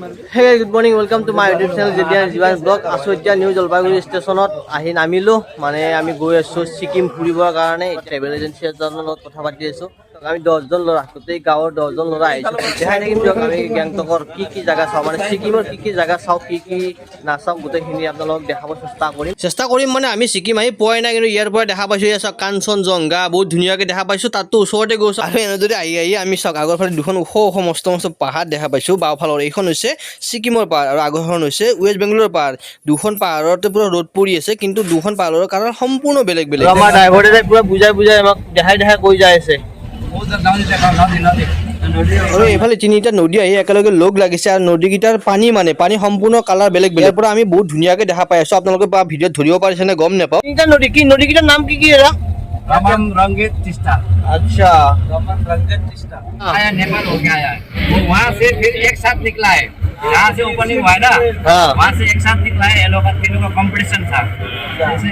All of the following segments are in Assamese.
Hey, good morning, welcome to my YouTube channel যেতিয়া জীৱন ব্লগ। আছোঁ এতিয়া নিউ জলপাইগুৰি ষ্টেচনত আহি নামিলোঁ। মানে আমি গৈ আছোঁ ছিকিম ফুৰিবৰ কাৰণে। ট্ৰেভেল এজেঞ্চি এজনৰ লগত কথা পাতি আছোঁ। আমি 10জন ল'ৰা, গোটেই গাঁৱৰ 10জন ল'ৰা আহিছোঁ। দেখাই থাকিম দিয়ক আমি গেংটকৰ কি কি জেগা চাওঁ, মানে ছিকিমৰ কি কি জেগা চাওঁ, কি কি নাচাওঁ, গোটেইখিনি আপোনালোকক দেখাব চেষ্টা কৰিম। চেষ্টা কৰিম মানে আমি ছিকিম আহি পোৱাই নাই, কিন্তু ইয়াৰ পৰা দেখা পাইছোঁ। ইয়াৰ চাওক, কাঞ্চনজংঘা বহুত ধুনীয়াকৈ দেখা পাইছোঁ। তাততো ওচৰতে গৈছোঁ। আৰু এনেদৰে আহি আহি আমি চাওক, আগৰ ফালে দুখন ওখ ওখ মস্ত মস্ত পাহাৰ দেখা পাইছোঁ। বাওঁফালৰ এইখন হৈছে ছিকিমৰ পাহাৰ আৰু আগৰখন হৈছে ৱেষ্ট বেংগলৰ পাহাৰ। দুখন পাহাৰতে পুৰা ৰ'দ পৰি আছে, কিন্তু দুখন পাহাৰৰ কাৰণ সম্পূৰ্ণ বেলেগ বেলেগ। আমাৰ ড্ৰাইভাৰে পুৰা বুজাই বুজাই আমাক দেখাই দেখাই কৈ যাই আছে। আৰু এইফালে তিনিটা নদী আহি একেলগে লগ লাগিছে আৰু নদীকেইটাৰ পানী, মানে পানী সম্পূৰ্ণ কালাৰ বেলেগ বেলেগ। ইয়াৰ পৰা আমি বহুত ধুনীয়াকে দেখা পাই আছো। আপোনালোকে বা ভিডিঅ'ত ধৰিব পাৰিছে নে গম নাপাওঁ। তিনিটা নদী, কি নদীকেইটাৰ নাম কি কি এৰা? Raman Rangit Teesta. আচ্ছা। रमन रंगत तीस्ता आया, नेपाल होके आया है वो। वहाँ से फिर एक साथ निकला है। यहाँ से ओपनिंग हुआ है ना, वहाँ से एक साथ निकला है। ये लोग का, तीनों का कंपटीशन था। जैसे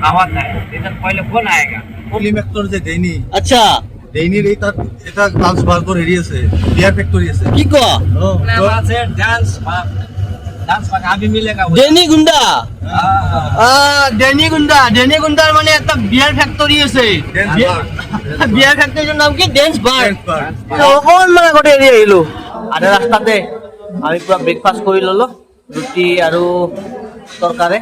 कहावत है, इधर पहले कौन आएगा। ফিল্ম এক্টৰ যে ডেইনি, ডেইনিৰ এই তাত এটা কাৰ্লছবাৰ্গৰ হেৰি আছে, বিয়াৰ ফেক্টৰী আছে। কি কোৱা? वहाँ से डांस डांस अभी मिलेगा वो। ডেনি গুণ্ডা। हाँ। ডেনি গুণ্ডা, ডেনি গুণ্ডাৰ মানে এটা বিয়াৰ ফেক্টৰী আছে। বিয়াৰ ফেক্টৰীটোৰ নাম কি? ডেন্স বাৰ। অকণমান আগতে এৰি আহিলো। আধা ৰাস্তাতে আমি পুৰা ব্ৰেকফাষ্ট কৰি ললো, ৰুটি আৰু তৰকাৰে।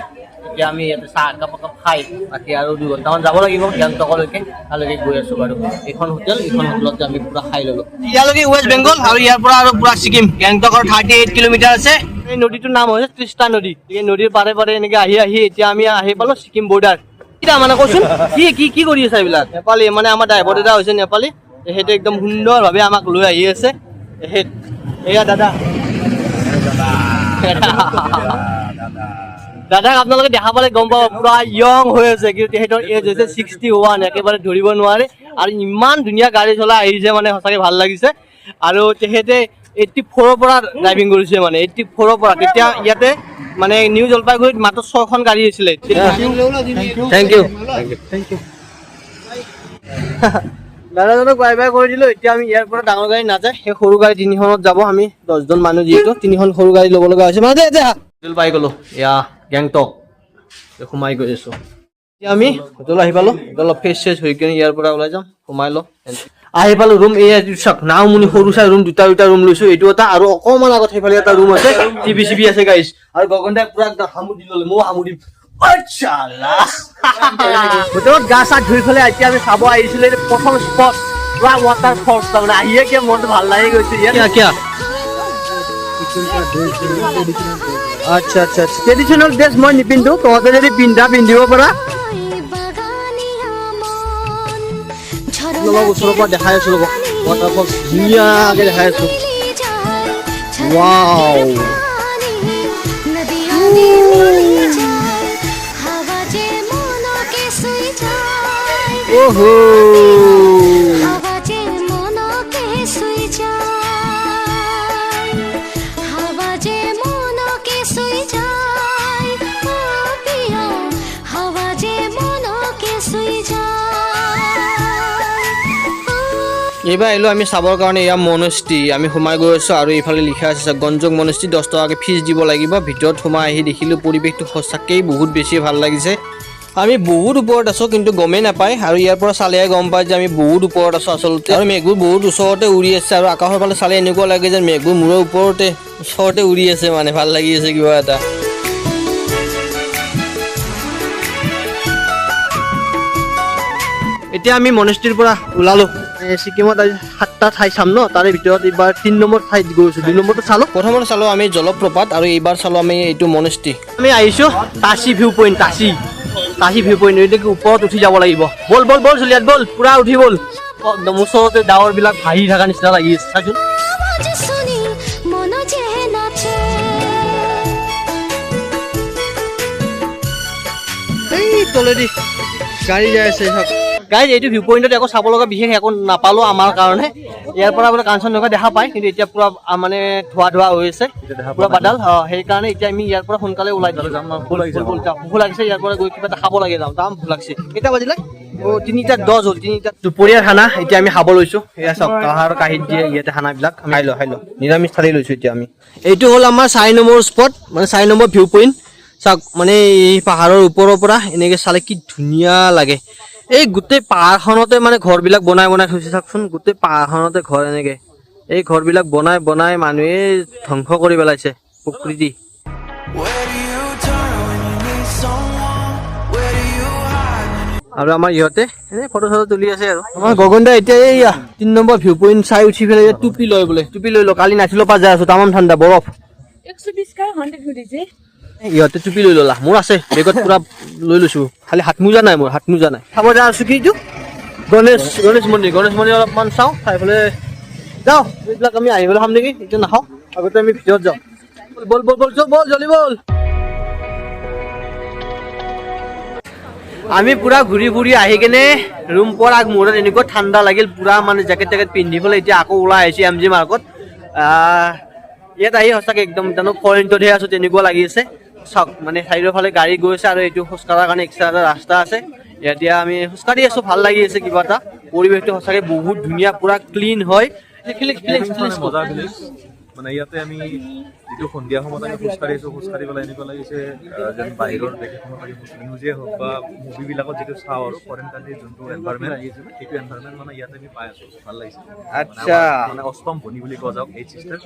এতিয়া আমি ইয়াতে চাহ একাপ একাপ খাই বাকী আৰু 2 ঘণ্টামান যাব লাগিব গেংটকলৈকে। তালৈকে গৈ আছো বাৰু। এইখন হোটেল, এইখন হোটেলতে আমি পুৰা খাই ললো। ইয়ালৈকে ৱেষ্ট বেংগল আৰু ইয়াৰ পৰা আৰু পুৰা ছিকিম। গেংটকৰ 38 কিলোমিটাৰ আছে। এই নদীটোৰ নাম হৈছে তৃষ্ণা নদী। এই নদীৰ পাৰে পাৰে এনেকে আহি আহি এতিয়া আমি আহি পালো ছিকিম বৰ্ডাৰ। কি মানে কচোন, কি কি কি কৰি আছে এইবিলাক? নেপালী, মানে আমাৰ ড্ৰাইভাৰ দাদা হৈছে নেপালী। তেখেতে একদম সুন্দৰভাৱে আমাক লৈ আহি আছে। তেখেত, এয়া দাদা। দাদাক আপোনালোকে দেখা পালে গম পাব, পুৰা য়ং হৈ আছে, কিন্তু তেখেতৰ এজ হৈছে 61। একেবাৰে ধৰিব নোৱাৰে। আৰু ইমান ধুনীয়া গাড়ী চলাই আহিছে, মানে সঁচাকে ভাল লাগিছে। আৰু তেখেতে 84ৰ পৰা ড্ৰাইভিং কৰিছে, মানে 84ৰ পৰা। তেতিয়া ইয়াতে মানে নিউ জলপাইগুৰিত মাত্ৰ ছয়খন গাড়ী আছিলে। Thank U. দাদাজনক বাই বাই কৰি দিলো। এতিয়া আমি ইয়াৰ পৰা ডাঙৰ গাড়ী নাযায়, সেই সৰু গাড়ী তিনিখনত যাব। আমি 10জন মানুহ যিহেতু, তিনিখন সৰু গাড়ী ল'ব লগা হৈছে। মানে এতিয়া হোটেল পাই গ'লো। এয়া গেংটক, সোমাই গৈ আছো। এতিয়া আমি হোটেল আহি পালো। অলপ ফ্ৰেছ চেছ হৈ কিনে ইয়াৰ পৰা ওলাই যাম। সোমাই লওঁ। আহি পালো ৰুম। এই চাওক, নাওমুনি সৰু চাই ৰুম, দুটা দুটা ৰুম লৈছো। এইটো এটা আৰু অকণমান আগত সেইফালে এটা ৰুম আছে। টিভি চিভি আছে গাইছ। আৰু গগন দাই পুৰা একদম হামুদি ল'লে, ময়ো হামুদিম। হোটেলত গা চা ধুই পেলাই এতিয়া আমি চাব আহিছিলো এইটো প্ৰথম স্পট, পুৰা ৱাটাৰ ফলছ। তাৰমানে আহিয়ে কিয় মনটো ভাল লাগি গৈছে ইয়াত। কিয়? আচ্ছা আচ্ছা, ট্ৰেডিশ্যনেল ড্ৰেছ মই নিপিন্ধো। তহঁতে যদি পিন্ধা, পিন্ধিব পাৰা। অলপ ওচৰৰ পৰা দেখাই আছো, ৰ'ব। ৱাটাৰ ফলছ ধুনীয়াকে দেখাই আছো। ৱাও! হাওয়া যে মনকে ছুঁই যায়। ওহো! হাওয়া যে মনকে ছুঁই যায়, হাওয়া যে মনকে ছুঁই যায়, ও প্ৰিয়, হাওয়া যে মনকে ছুঁই যায়। এইবাৰ আহিলোঁ আমি চাবৰ কাৰণে ইয়াৰ মনষ্টি। আমি সোমাই গৈ আছোঁ আৰু এইফালে লিখা আছে গঞ্জক মনষ্টি, 10 টকাকৈ ফিজ দিব লাগিব। ভিতৰত সোমাই আহি দেখিলোঁ, পৰিৱেশটো সঁচাকেই বহুত বেছি ভাল লাগিছে। আমি বহুত ওপৰত আছোঁ, কিন্তু গমেই নাপায়। আৰু ইয়াৰ পৰা চালেহে গম পায় যে আমি বহুত ওপৰত আছোঁ আচলতে। আৰু মেঘবোৰ বহুত ওচৰতে উৰি আছে আৰু আকাশৰ ফালে চালে এনেকুৱা লাগে যেন মেঘবোৰ মূৰৰ ওপৰতে, ওচৰতে উৰি আছে। মানে ভাল লাগি আছে কিবা এটা। এতিয়া আমি মনেষ্ট্ৰীৰ পৰা ওলালো। ছিকিমত আজি সাতটা ঠাই চাম ন, তাৰে ভিতৰত এইবাৰ 3 নম্বৰ ঠাইত গৈছো। 2 নম্বৰটো চালো। প্ৰথমতে চালো আমি জলপ্ৰপাত আৰু এইবাৰ চালো আমি এইটো মনেষ্ট্ৰী। আমি আহিছো তাচি ভিউ পইণ্ট, তাচি তাচি ভিউ পইণ্ট। এইটো ওপৰত উঠি যাব লাগিব। ব'ল ব'ল ব'ল, চুলিয়াত ব'ল, পুৰা উঠি ব'ল। একদম ওচৰতে ডাৱৰবিলাক ভাহি থকা নিচিনা লাগি আছে, চাচোন। আওয়াজ শুনি মন যে নাচে। এই তলেদি গাড়ী যাই আছে চব। গাইজ, এইটো ভিউ পইণ্টত একো চাব লগা বিশেষ একো নাপালো আমাৰ কাৰণে। ইয়াৰ পৰা বোলে কাঞ্চনজংঘা দেখা পায়, কিন্তু এতিয়া পুৰা মানে ধোৱা ধোৱা হৈ আছে, পুৰা বাদাল। সেইকাৰণে এতিয়া আমি ইয়াৰ পৰা সোনকালে ওলাই দিছোঁ। যাম, ভোক লাগিছে। ব'ল, ব'ল, যাওঁ। ভোক লাগিছে। ইয়াৰ পৰা গৈ কিবা এটা খাব লাগে। যাওঁ, যাম, ভোক লাগিছে। কেইটা বাজিলে? অ, 3টা 10 হ'ল, 3টা। দুপৰীয়াৰ খানা এতিয়া আমি খাব লৈছো। এয়া চাওক, কাঁহৰ কাঁহীত দিয়ে ইয়াতে খানাবিলাক। আমি খাই লওঁ, খাই লওঁ। নিৰামিষ থালি লৈছো এতিয়া আমি। এইটো হ'ল আমাৰ 4 নম্বৰ স্পট, মানে 4 নম্বৰ ভিউ পইণ্ট। চাওক, মানে এই পাহাৰৰ ওপৰৰ পৰা এনেকে চালে কি ধুনীয়া লাগে। এই গোটেই পাহাৰখনতে মানে ঘৰবিলাক বনাই বনাই থৈছে। চাওকচোন, গোটেই পাহাৰখনতে ঘৰ। এনেকে এই ঘৰবিলাক বনাই বনাই মানুহে ধ্বংস কৰি পেলাইছে প্ৰকৃতি। Where do you turn when you need someone? Where do you hide when you আৰু আমাৰ ইহঁতে এনেই ফটো চটো তুলি আছে। আৰু আমাৰ গগন দা এতিয়া এইয়া 3 নম্বৰ ভিউ পইণ্ট চাই উঠি পেলাই এতিয়া টুপি লয় বোলে। টুপি লৈ ল, কালি নাচিলৰ পৰা যাই আছো, তামাম ঠাণ্ডা, বৰফ। 120 का 100 रुपीज है। ইহঁতে টুপি লৈ ল'লা। মোৰ আছে বেগত, পুৰা লৈ লৈছো। খালি হাত মোজা নাই, মোৰ হাত মোজা নাই। চাব যাই আছো কি এইটো গণেশ মন্দিৰ। গণেশ মন্দিৰ অলপমান চাওঁ, চাই পেলাই যাওঁ। এইবিলাক আমি আহি পেলাই খাম নেকি? এতিয়া নাখাওঁ, আগতে আমি ভিতৰত যাওঁ। বল বল বল, চব বল, জলদি বল। আমি পুৰা ঘূৰি ফুৰি আহি কেনে ৰুম পোৱাৰ আগমুহূৰ্তত এনেকুৱা ঠাণ্ডা লাগিল, পুৰা মানে জেকেট টেকেট পিন্ধি পেলাই এতিয়া আকৌ ওলাই আহিছোঁ এম জি মাৰ্গত। ইয়াত আহি সঁচাকে একদম জানো ফৰেইনতহে আছো তেনেকুৱা লাগি আছে। চাওক, মানে চাৰিওফালে গাড়ী গৈ আছে আৰু এইটো খোজকঢ়াৰ কাৰণে এক্সট্ৰা এটা ৰাস্তা আছে। এতিয়া আমি খোজকাঢ়ি আছো, ভাল লাগি আছে কিবা এটা। পৰিৱেশটো সঁচাকে বহুত ধুনীয়া, পুৰা ক্লিন হয়। মজা ভিলেজ। মানে ইয়াতে আমি যিটো সন্ধিয়া সময়ত আমি খোজকাঢ়ি আছো, খোজকাঢ়ি পেলাই এনেকুৱা লাগিছে যেন বাহিৰৰ দেশ এখনত আমি নিউজে হওক বা মুভিবিলাকত যিটো চাওঁ আৰু ফৰেইন কাণ্ট্ৰিৰ যোনটো এনভাইৰমেণ্ট, সেইটো এনভাইৰমেণ্ট মানে ইয়াতে আমি পাই আছো। ভাল লাগিছে। মানে অষ্টম ভনী বুলি কোৱা যাওক, এইট চিষ্টাৰ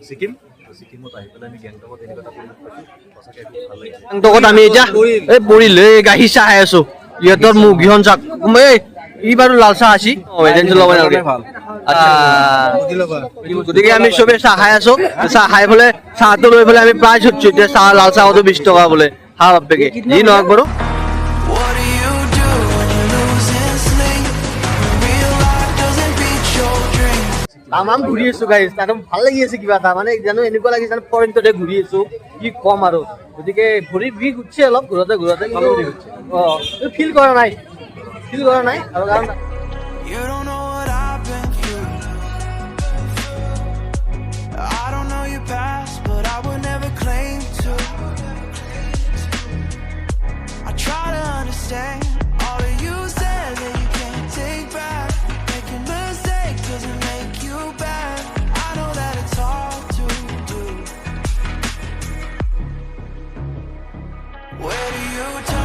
ছিকিম। ছিকিমত আহি পেলাই আমি গেংটকত এনেকুৱা এটা পৰিৱেশ পাইছো, সঁচাকৈ খুব ভাল লাগিছে। গেংটকত আমি এতিয়া এই পৰিল, এই গাখীৰ চাহ খাই আছো। ইহঁতৰ মুৰ্গীখন চাক। এই ই বাৰু লাল চাহ আছি। অ, টেনচন ল'ব নালাগে। আচ্ছা, গতিকে আমি চবে চাহ খাই আছো। চাহ খাই পেলাই, চাহটো লৈ পেলাই আমি প্ৰাইচ সুধিছো এতিয়া। চাহ, লাল চাহটো 20 টকা বোলে। হা বাপেকে, যি নহওক বাৰু। What do you do when you're losing sleep? When real life doesn't beat your dreams. তামাম ঘূৰি আছো গাইজ, তাতে ভাল লাগি আছে কিবা এটা। মানে জানো এনেকুৱা লাগিছে জানো ফৰেইনতে ঘূৰি আছো, কি ক'ম আৰু। গতিকে ভৰি বিষ উঠছে অলপ ঘূৰোতে ঘূৰোতে, কিন্তু ফিল কৰা নাই, ফিল কৰা নাই আৰু কাৰণ You don't know what I've been through. I don't know your past, but I would never claim to. I try to understand all that you said that you can't take back. Making mistakes doesn't make you bad. I know that it's hard to do. Where do you turn?